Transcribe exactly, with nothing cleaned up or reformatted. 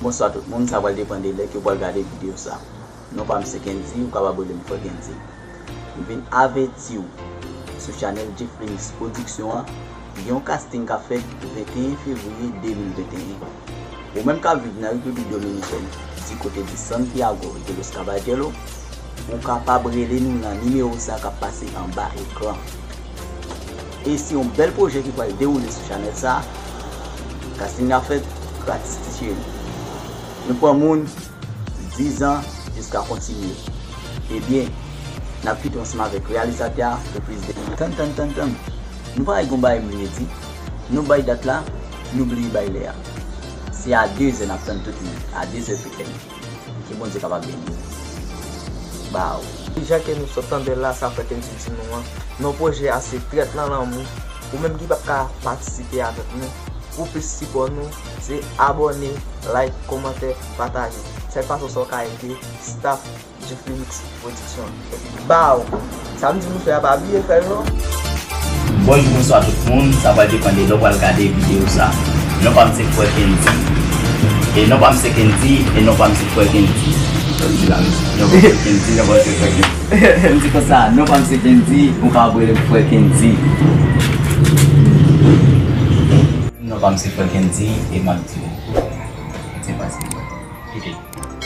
Bonswa tout moun, sa pral depann de lè ke w pral gade videyo sa. Non pa m se Kendy, ou kapab rele m Frè Kendy. M vin avèti w sou chanèl Jeffrey Mix Production an, gen yon casting k ap fèt venteyen fevriye de mil venteyen. Ou menm k ap viv nan Repiblik Dominikèn, di kote de Santiago de los Caballeros, ou kapab rele nou nan nimewo sa k ap pase anba ekran. E se yon bèl pwojè ki pral dewoule sou chanèl sa. Casting la fèt gratis ti cheri. Nou pran moun diz an jiska kontinye. Ebyen, n ap kite ansanm avèk reyalizatè a pou plis detay. Tann, tann, tann, tann. Nou pa gen yon bagay m vle di. Nou bay dat la, nou bliye bay lè a. Se a de zè n ap tann tout moun. A de zè P M. Ke Bondye kapab beni w. Baw. Deja ke nou sot tande l la, sa Frè Kendy di nou an. Non pwojè a se Trèt nan lanmou. Ou menm ki p ap ka patisipe avèk nou, pou plis sipò nou, se abòne, like, kòmantè, pataje. Sèl fason sa w ka ede staff Jeffrey Mix Production. Baw! Sa m di nou fè a, pa bliye fè l non. Bonjou, bonswa tout moun. Sa pral depann de lè w pral gade videyo sa. Non pa m se Frè Kendy. E non pa m se Kendy. E non pa m se Frè Kendy. Sa di la, non pa m se Kendy, non pa m se Frè Kendy. M di konsa, non pa m se Kendy, ou kapab rele m Frè Kendy. Non pa m se Frè Kendy, e m ap di w. Se pa se vre. Ok.